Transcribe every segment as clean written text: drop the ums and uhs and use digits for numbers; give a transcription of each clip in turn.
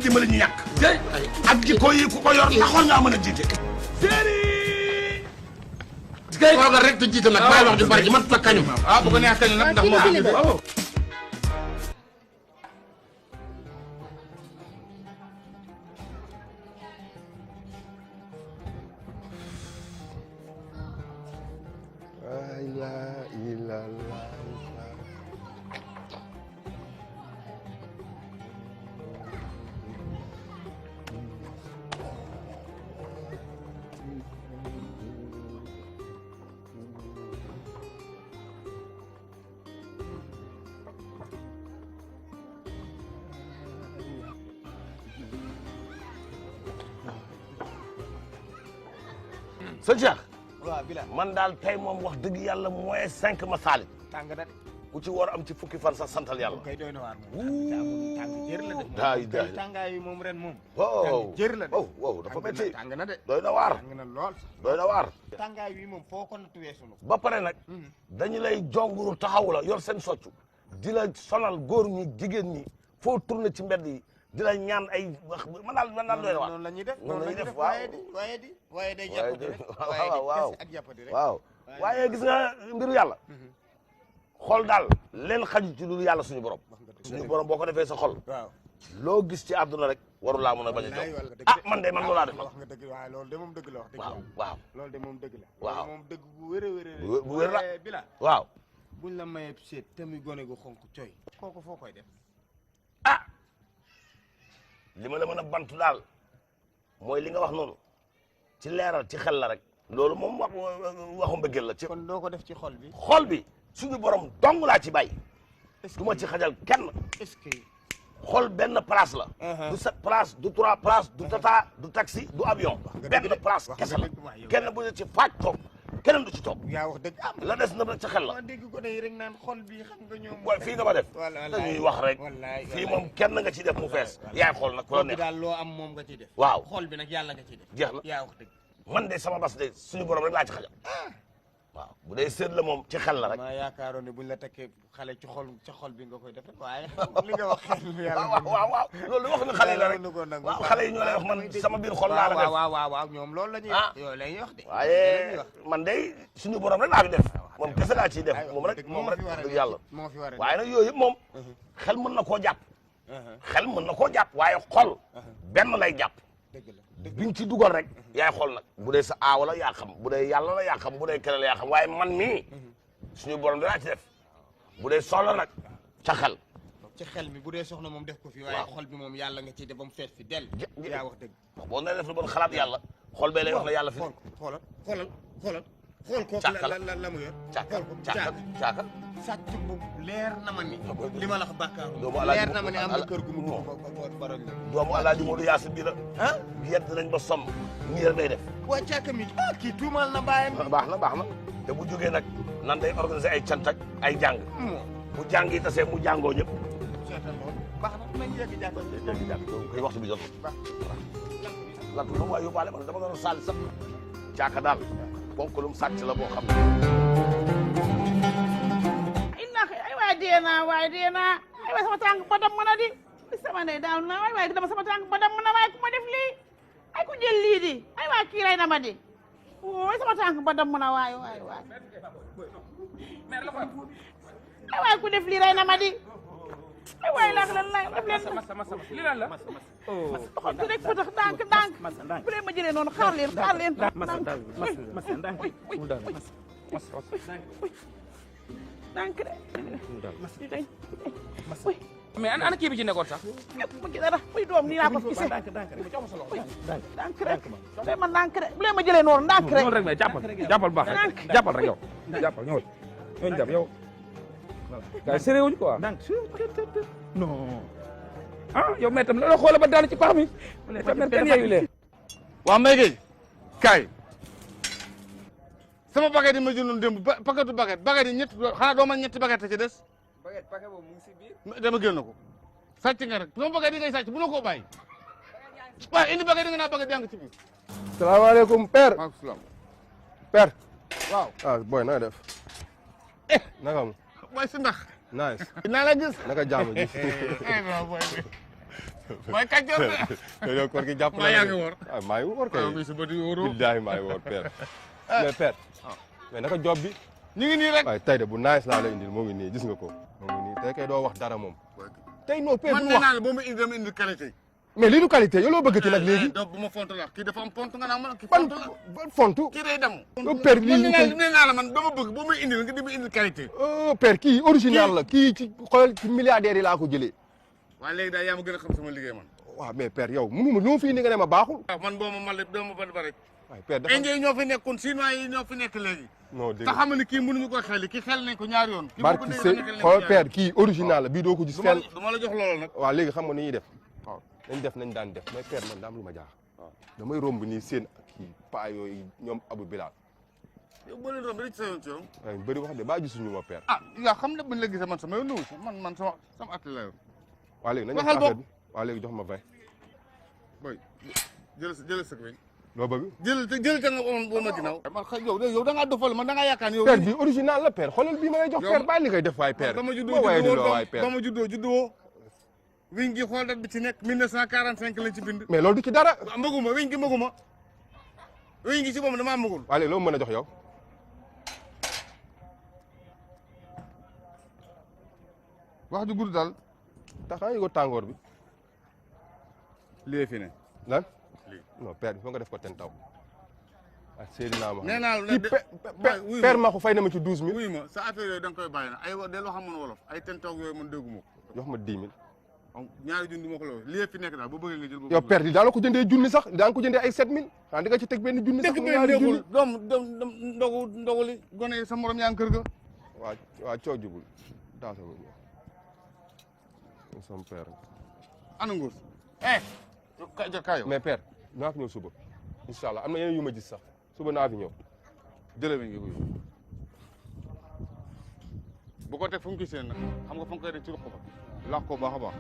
dimbali ñu ñàkk ak jikko yi ku ko yor taxoon ngaa mën a jiite séeri kay toogal rek te jiite nag bàyyi wax ju bari ji man ta kañu bu ko neex kañu nag ndax moom sëñ Cheikh waaw bila man daal tey moom wax dëgg yàlla mooy 5 ma saalit tàng na de ku ci war am ci fukki fan sax santal yàlla kay doy na waar moom tàng jër la de daay daay tàngaay yi moom ren moom wow tàng jër la de wow dafa métti tàng na de doy na waar tàng na lool doy na waar tàngaay yi moom foo ko natt weesu na ba pare nag dañu lay jonguru taxaw la yor seen soccu di la sonal góor ñi jigéen ñi foo tourné ci mbedd yi di la ñaan ay wax man daal doy na waar noonu la ñuy def noonu la ñuy def waaye day jàppati rek waaw ak jàppati rek waaw waaye gis nga mbiru yàlla xol daal leen xaju ci lu yàlla suñu borom suñu borom boo ko defee sa xol waaw loo gis ci àdduna rek waru laa mën a bañ a jox man de man loolu laa def wax nga dëgg waaye loolu de moom dëgg la wax dëgg waaw waaw loolu de moom dëgg la waaw moom dëgg bu wér a wér bu wér la bila waaw buñ la mayee seet te muy gone gu xonk coy kooku foo koy def li ma la mën a bantu daal mooy li nga wax noonu ci leeral ci xel la rek loolu moom waxu mbëggeel la ci kon doo ko def ci xol bi xol bi suñu borom dong laa ci bàyyi du ma ci xajal kenn est-ce que xol benn place la du 7 place du 3 place du tata du taxi du avion benn place kese la kenn bu ci faaj toog keneen du ci toog yaa wax dëgg am la des na rek ci xel la dégg ko ne rek naan xol bi xam nga ñoom waaye fii nga ma def dañuy wax rek fii moom kenn nga ci def mu fees yaay xool nag ku la neex daal loo am moom nga ciy def waaw xol bi nag yàlla nga ciy def jeex na yaa wax dëgg man de sama bas de suñu borom rek laa ci xajal waaw bu dee seet la moom ci xel la rek maa yaakaaroon ne buñ la takkee xale ci xol bi nga koy def rek waaye li nga wax xel yàlla waaw loolu wax nga xale la rek waaw xale yi ñoo lay wax man sama biir xol laa la def waaw ñoom loolu la ñuy wax yooyu la ñuy wax de waaye man de suñu borom rek laa fi def moom kese laa ciy def moom rek dëgg yàlla moo fi war a waaye nag yooyu yëpp moom xel mën na koo jàpp xel mën na koo jàpp waaye xol benn lay jàpp biñ ci dugal rek yaay xool nag bu dee sa aaw la yaa xam bu dee yàlla la yaa xam bu dee keneen la yaa xam waaye man mii suñu borom dinaa ci def bu dee soxla nag ca xel ci xel mi bu dee soxna moom def ko fi waaye xol bi moom yàlla nga ciy def ba mu fees fi del yaa wax dëgg boo nee def lu bon xalaat yàlla xol bee lay wax la yàlla fi xool ko la mu yor caaka sàcc bu leer na ma ni li ma la wax bàkkaaru doomu leer na ma ni am na kër gu mu baroñ doomu alaaji Moodu Yaasin bi la yedd nañ ba somm nii rek day def waa caaka mi kii tuumal na bàyyam baax na te bu jógee nag nan day organiser ay cant ak ay jàng bu jàng yi tasee mu jàngoo ñëpp seetal loolu baax na nañ yegg jàng koy waxtu bi jot lantu lu waay yóbbaale man dama doon saali sax caaka daal bonkulum sàcc la boo xam ne ay waay dee naa ay waay sama tànk ba dam mën a di sama ndey daaw na waay dama sama tànk ba dam mën a waay ku ma def lii ay ku jël lii di ay waay kii ray na ma di wooy sama tànk ba dam mën a waay ay waay ku def lii ray na ma di ay waay lan def leen li lan la xontu rek fatax ndànk bu leen ma jëlee noonu xaar leen ndànk de mais ana kii bi ci nekkoon sax mu ci dara muy doom nii laa ko gisee ndànk rek day ma ndànk rek bu leen ma jëlee noonu ndànk rek rek mais jàppal bu baax rek jàppal rek yow jàppal ñëwal ñëw jàpp yow gars yi séré wuñ quoi non yow mais tam la xoolal ba daanu ci pax mi tam kenn yeeyu leen waa Mbaye Gueye kaay sama baguette yi ma jëndoon démb paquetu baguette yi ñett xanaa doo ma ñetti baguette ci des paquet boobu mu ngi si biir dama génn ko sàcc nga rek sama baguette yi ngay sàcc bu la koo bàyyi waaye indi baguette yi nga naa baguette yaa ngi ci biir salaamaaleykum père maaleykum salaam père waaw ah boy na def naka am waaye si ndax nice naa la gis naka jàmm ji waaw boy mooy kàccoor te yow koor gi jàpp na maa yaa ngi woor ah maa ngi woor kay waaw sa bët yi wóoroo billaahi maa ngi woor père mais père mais naka job bi ñu ngi nii rek waaye tey de bu nice laa la indil moo ngi nii gis nga ko moo ngi nii tey kay doo wax dara moom tey non père man du nee wax naa la boo ma indi dama indi qualité mais lii du qualité yow loo bëgg ci nag léegi donc bu ma font la kii dafa am pont nga naa man kii ban pont la ban fontu kii day dem yow père lii nee naa la man dama bëgg boo may indil nga di ma indil qualité père kii original la kii ci xool ci milliardaires yi laa ko jëlee waaye léegi daal yaa ma gën a xam sama liggéey man waaw mais père yow mënuma lu ma fi indi nga ne ma baaxul waaw man boo ma mal doo ma ban ba rek waaye père dafa indien ñoo fi nekkoon chinois yi ñoo fi nekk léegi non te dégg xam nga ni kii mënuñu ko xel kii xel nañ ko ñaari yoon kii barki c'est xool père kii original la bii doo ko gis fenn du ma la jox loolu nag waaw léegi xam nga ni ñuy def waaw nañ def nañ daan def mais père man daa am lu ma jaax damay romb nii seen kii paa yooyu ñoom Abou Bilal yow boo leen romb rek sa yoon ci yow waaye bëri wax de baa gisuñu ma père ah yaa xam ne buñ la gisee man sama yoon nuwu si man sama at la yoon waaw léegi nañ waxal affaire bopp. bi waaw léegi jox ma vay boy jël sa weñ loo bëgg jël te nga woon ma ginnaaw man yow da ngaa dofal man da ngaa yaakaar yow père bi original la père xoolal bii ma lay jox Yow- père bàyyi li ngay def waay père ba ma ma waaye di loo waay père ba ma juddoo wiñ gi xool dat bi ci nekk 1945 lañ ci bind mais loolu du ci dara mbëgguma wiñ gi mbëgguma wiñ gi ci boobu damaa mbëggul waaw léegi loo mën a jox yow wax ju gudd daal taxaa yi ko tàngoor bi lii fi ne lan lii non père bi foo nga def ko ten taw ah Seydina ma nee naa la kii wuy père ma ko fay na ma ci 12000 wuy ma sa affaire yooyu da nga koy bàyyi na ay del wax amoon wolof ay ten toog yooyu man dégguma ko jox ma 10 000 ñaari junni moo ko la lii fi nekk daal boo bëggee nga jël yow père di daa la ko jëndee junni sax daa nga ko jëndee ay 7000 ah di nga ci teg benn junni sax dëkk mu bi ñaari neexul junni doom ndogu li gone yi sa morom yaa ngi kër ga waa coow jubul daa sama ñëw sama père ana nguur kaay yow mais père naa fi ñëw suba incha allah am na yeneen yu ma gis sax suba naa fi ñëw jëlee bi ngi wuyu bu ko teg fu mu gisee nag xam nga fu mu koy def ci ruq ba laax ko baax a baax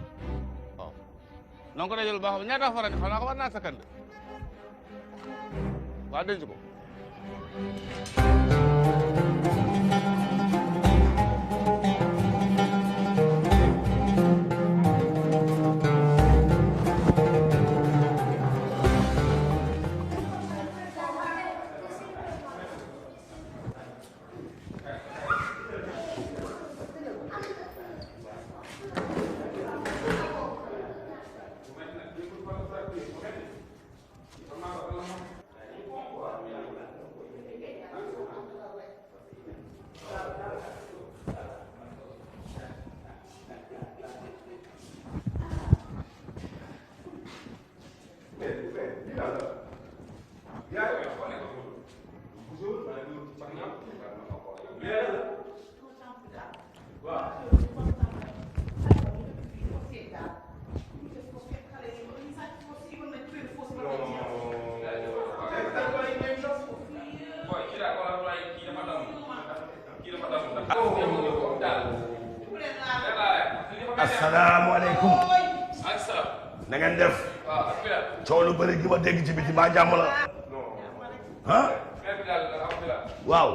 waaw na nga ko dajal baax a baax ñaata faral di xam naa ko war naa sakkan de waa denc ko asalaamaaleykum. na ngeen def. coow lu bëri gi ma dégg ci biti ba jàmm la. ah. waaw.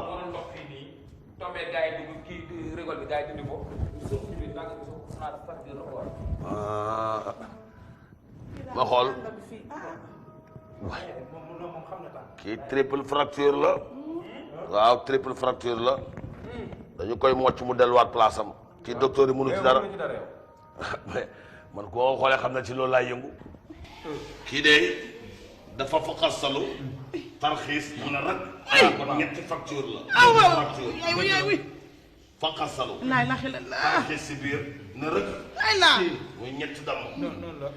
ma xool. kii triple fracture la. waaw triple fracture la. dañu koy mocc mu delluwaat place am. kii docteur yi mënu ci dara. man koo xoolee xam na ci loolu laay yëngu. kii de dafa faqasalu tarxiis mun a rak. kon ñetti facture la. facture faqasalu. la ilaha illallah. tarxiis si biir na rëkk. ay la muy ñetti damm. noonu la.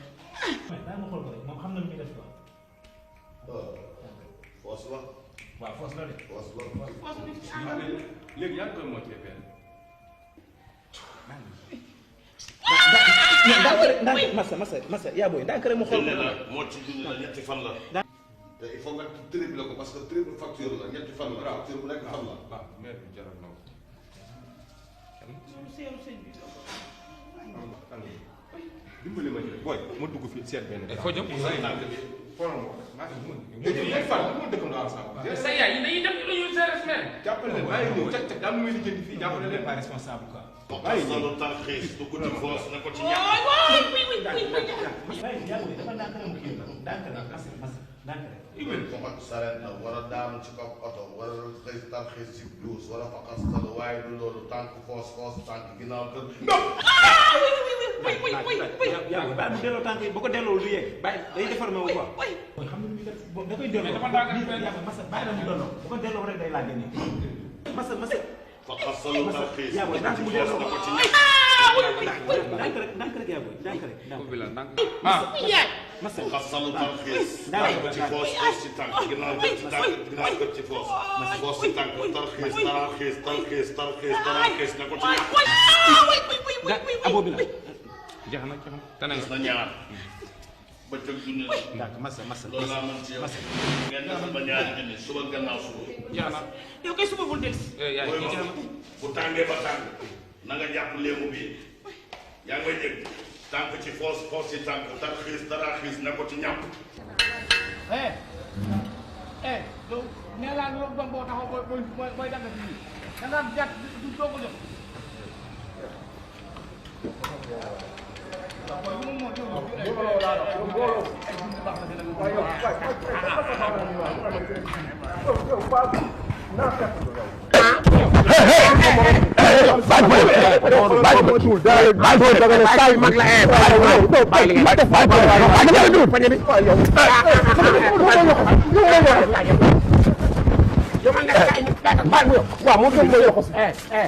moom xam na lu muy def quoi. foos la. waaw foos la de. foos la. léegi yaa ngi koy moccee benn. masa yaa booy ndànk rek mu xool junni la moo ci junni la ñetti fan la. te il faut nga triple ko parce que triple facture la ñetti fan la. facture bu nekk fan la. waaw mère bi jaral na ko. dimbali ma ci booy ma dugg fii seet benn. foo jëm. xoolal ma dëkk nga ensemble. sa yaay yi dañuy dem ci lu ñuy seere semaine. jàppale leen maa ngi ñëw cag cag daal lu muy lijjanti fii jàppale leen. pas responsable quoi. faqasalu tarxiis dugg ci foos ne ko ci ñàkk. dafa ndànk rek mu kii la ndànk rek ndànk rek. foqat sareet la wala daanu ci kaw oto wala xëy tarxiis ci duus wala faqasalu waaye du loolu tànk foos tànk ginnaaw kër. yaa ngi bàyyi mu delloo tànk yi bu ko delloo du yegg bàyyi day déformé wu quoi. xam nga lu muy def da koy delloo. dafa ndànk rek masa bàyyi la mu delloo bu ko delloo rek day laaj nii. masa. faqasalu tarxiis yaa ngi ndànk mu delloo ne ko ci ndànk rek yaa ngi ndànk rek. masa faqasalu tarxiis tànk ci foos ci tànk ginnaaw kër ci tànk ginnaaw kër ci foos ci tànk tarxiis ne ko ci ñàkk. abo bi la jeex na tane gis na ñaar bëccëg junne la. ndànk masa loolu laa mën ci yow. ngeen defal ba ñaari junne suba gannaaw suba. jeex na yow kay suba bul del yaay booy jeex na bu tàngee ba tàng na nga jàpp léemu bi yaa ngi may dégg tànk ci foos ci tànk tarxiis ne ko ci ñàpp. donc nee naa loolu doom boo taxaw booy dagg fii da nga am jàpp du doo ko jox.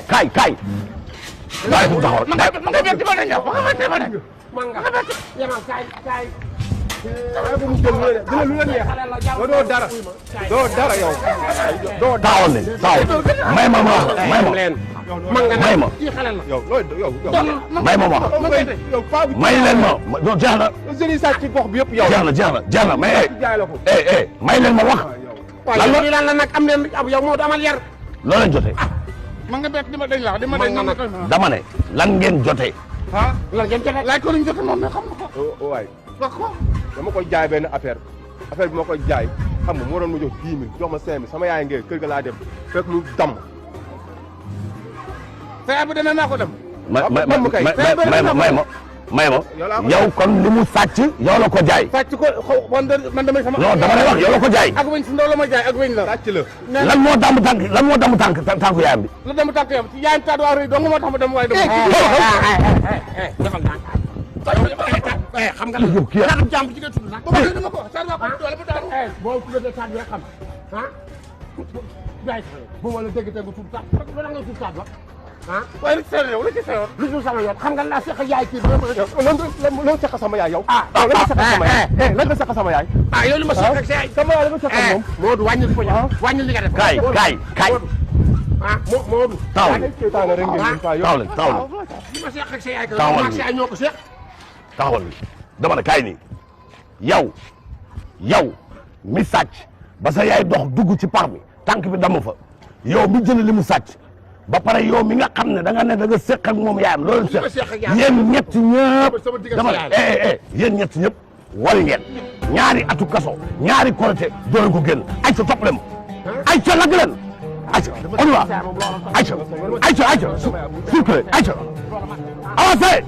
Kay bàyyi mu taxaw doo dara yow. taxawal ne taxaw may ma yow may ma may leen ma non jeex na jëli sàcc ci gox bi yëpp yow. jeex na mais may leen ma wax lan la nag am leen yow moo amal yar. loo leen jotee ma nga bett di ma dañ la di ma dañ ma dama ne lan ngeen jotee lan ngeen jotee laaj ko luñ jote moom mais xam na ko waay wax ko dama koy jaay benn affaire bi ma koy jaay xam nga moo doon ma jox 10 000 jox ma 5 000 sama yaay ngeen kër ga laa dem fekk mu damm. sa yaay bu demee maa ko dem may ma yow kon li mu sàcc yow la ko jaay. sàcc ko man damay sama. non dama lay wax yow la ko jaay. ak weñ si ndaw la ma jaay ak weñ la. sàcc la. lan moo damm tànku yaayam bi. lu dem tànk yam ci yaayam taat waa rëy dong moo tax ma dem waaye dem. xam nga la kii taatu jàmm ci nga tudd nag. ba ma ko taat waa ko doole ba daanu. boo tuddee taat bi xam bu ma la dégg te nga tudd taat loolu nga tudd taat ba waaye lu ci sa yoon lu ci sa yoon. lu ci sama yoon xam nga laa seq yaay kii loolu seq sama yaay yow. lan nga seq sama yaay. lan nga seq sama yaay. yow li ma seq ak sa yaay. sama yaay la nga seq ak moom. Modou wàññil ko ñëw wàññil li nga def. kaay Modou. taw rek ngeen taw li ma seq ak sa yaay. taawal ak sa yaay ñoo ko seq. taxawal bi dama ne kaay nii yow mi sàcc ba sa yaay dox dugg ci pax mi tànk bi damm fa yow mi jël li mu sàcc ba pare yow mi nga xam ne da nga seq ak moom yaayam loolu seq yéen ñett ñëpp dama ne yéen ñett ñëpp wal ngeen ñaari atu kaso ñaari korité doole ko génn ay ca topp leen ay ca lagg leen ay ca on va ay ca circulé ay ca avancé